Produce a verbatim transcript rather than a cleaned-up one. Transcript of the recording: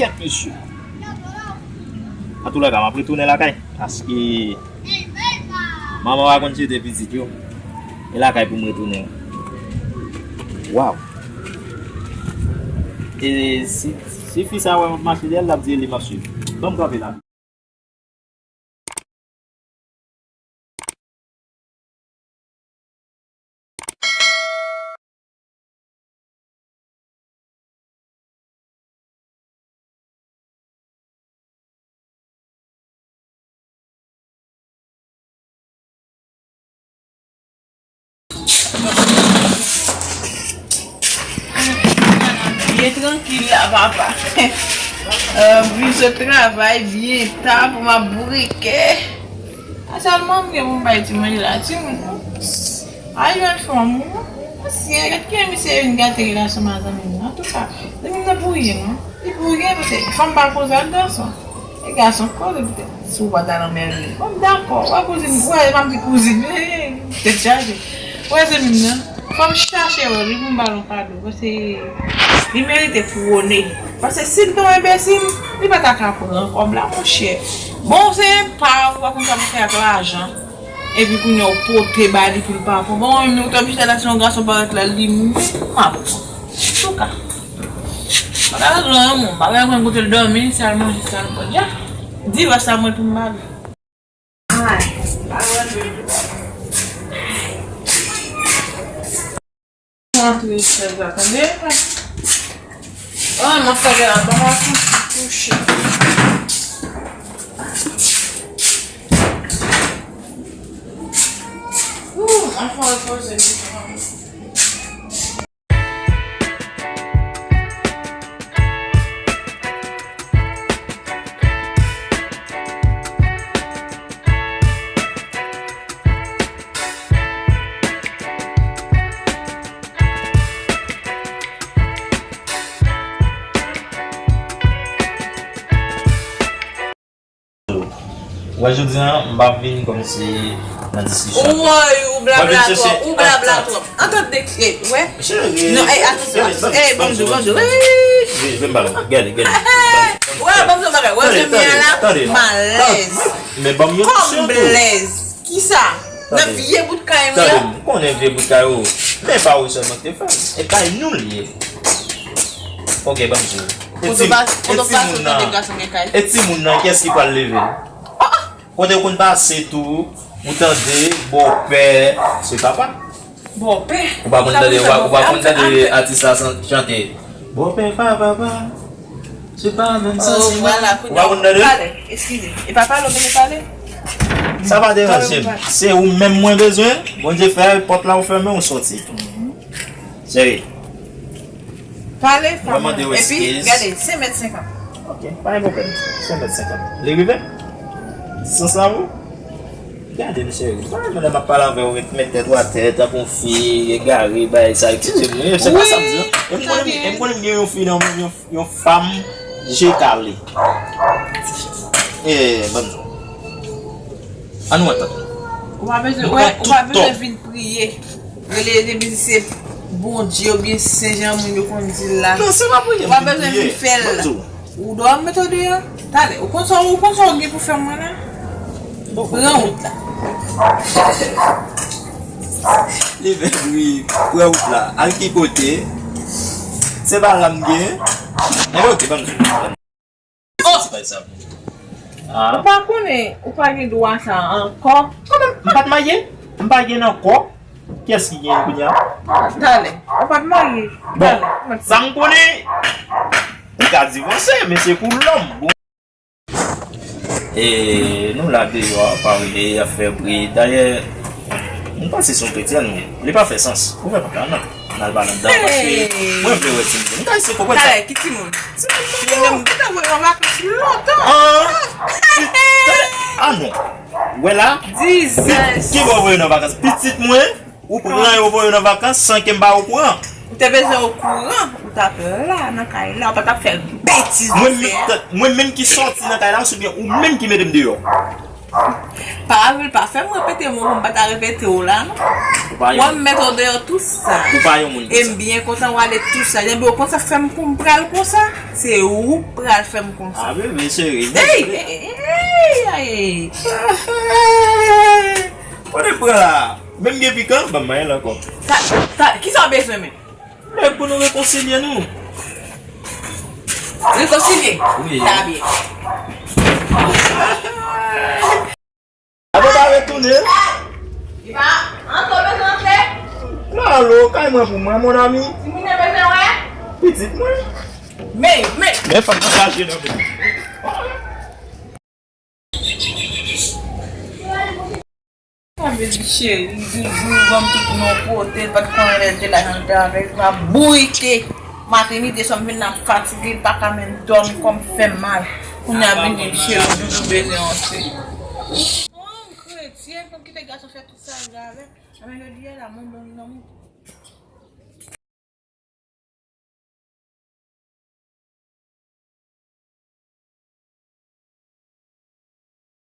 Kèt mesye. Antoulèka, m ap retounen lakay. Paske manman pa konn chete pitit yo. E lakay pou m retounen. Waw. E si, si fi sa wè m ap mache dèyè l, l ap di li m ap swiv. Ban m kanpe la. Byen trankil la, papa. Euh, vin sot travay byen ta pou m ap bourike. A sèlman m gen pou m bay ti manje la, timoun. A jwenn fanm ou. Ansyen, gad kijan misye vin gate relasyon m ak zanmi m nan. Antouka, zanmi m nan pou ryen non. Li pou ryen paske fanm pa koze ak gason. E gason k koze poutèt si w pa t al anmède. Bon, m dakò. Wè kouzin, wè, m ap di kouzin. Tèt chaje. Wè zanmi m nan. Fò m chache wè l wi pou m ba l yon kado. Paske li merite kouwone. Paske si l te yon enbesil, li pa ta ka pran kòb la, monchè. Bon, se pa ou pa konn sa pou fè ak lajan. Epi kounye a ou pote ba li pou l pa pran. Bon, mwen menm, ou t ap jis la si yon gason parèt la, li menm m ap pran. Antouka. Bagay la gran, mon. Bagay la gran kote l dòmi, sa l manje, sa l bwè. Dja. Divòs la mwen pou m ba li. Ay, pa wè l menm. Antre chèz la, tande? Oh, m ap fè la, pa m ap touche. Ooh, m ap fè repoze li. Wè, jodi a, m p ap vin kòmsi nan diskisyon. Ou woy, ou blabla twòp, ou blabla twòp. Antant de, eh, wè. Non, eh, atansyon, atansyon. Eh, ban m di w, ban m di w. Vin, vin, ban m, gade, gade. Wè, ban m di w bagay. Wè, jodi a la, m alèz. Men ban m yon ti tou. Kòm blèz. Kisa? Nan vye bout kay mwen an? Tande, m konnen vye bout kay ou. Men pa ou sèlman ki te fè l. E kay nou l ye. Ok, ban m di w. E ti, e timoun nan, e timoun nan, kiyès ki pral leve l? Kote w konn pase tou, ou tande, bòpè, se papa. Bòpè? Ou pa konn tande, ou pa, ou pa konn tande atis la chante. Bòpè, pa papa. Se pa menm sa, se vwala, ou pa konn tande? Pale, eskize. E pa pale, ou vle pale? Sa pa deranje m. Se ou menm mwen bezwen. Bondye fè pòt la ou fèmen, ou soti. Cheri. Pale, pa mwen. Epi, gade, senk mèt senkant. Ok, pa gen pwoblèm. Senk mèt senkant. Li rive? Distans la bon? Gade m, cheri. Pa renmen lè m ap pale avè w, ret met tèt ou atè, tankou yon fi egare, bagay sa, eskize m wi, se pa sa m di. E m konnen, e m konnen m gen yon fi nan men, yon, yon fanm je kale. E, ban m di w. Ann wè tande. Ou pa bezwen, ou pa bezwen vin priye. Rele depi se Bondye oubyen Sen Jan moun yo konn di l la. Non, se pa priye. Ou pa bezwen vin fè l. Ou dòmi, tande a? Talè, ou konn sa, ou konn sa ou gen pou fè mwen la? Pran wout la. Li vin wi, pran wout la. Al ki kote? Se pa la m gen. Enben, ok, ban m di. Oh! Ou pa konnen, ou pa gen dwa sa ankò. Kòman? M pa t marye? M pa gen ankò? Kiyès ki gen kounye a? Talè, ou pa t marye. Bon, sa m konnen, ou ka divòse, men se pou lòm. Bon. E nou la deyò, pale, ap fè bri. Dayè, m panse se yon kretyèn, men li pa fè sans. Ou fè pa ka, non. N al pale anndan, paske mwen vle wè timoun. M ka eseye konprann sa. Talè, ki timoun? Timoun mwen. Ou te voye m an vakans lontan. Ah, ah non. Wè la? Dizan. Ki bò voye nan vakans? Pitit mwen, ou pran yo voye nan vakans san ke m pa okouran. Ou te bezwen okouran, ou t ap la nan kay la, ou pa t ap fè betiz ou fè a. Mwen menm ki sòti nan kay la, oubyen ou menm ki mete m deyò? Pa vle pa fè m repete mo, m pa ta repete w la, non. Wè m met w deyò tou sa. Ou pa yon moun konsa. E m byen kontan w ale tou sa. Ebyen, ou konn sa k fè m kou m pral konsa? Se ou k pral fè m konsa. A, bebe, cheri. Ey, ey, ey, ey. Kote pran la? Menm gen pikan, ban m manyen l ankò. Sa, sa, kisa w bezwen menm? Lè pou nou rekonsilye nou. Rekonsilye? Wi. Ta byen. Avan pa retounen. Li pa antre, bezwen antre. Non, alo, kay mwen pou mwen, mon ami. Timoun nan bezwen wè. Pitit mwen. Men, men. Men fanm nan chaje nan men. Sa vle di cheri, doudou, ban m tout non kote, l pa t konnen lè l te la jan l te avè l, pa bourike. Maten, midi, swa m vin ap fatige, l pa ka menm dòmi, kò m fè mal. Kounye a vin di m cheri, doudou bezwen yon ti. Oh, m kretyen, pou m kite gason fè tout sa l vle avè m. Anben, jodi a la, mwen ban l nan mouton.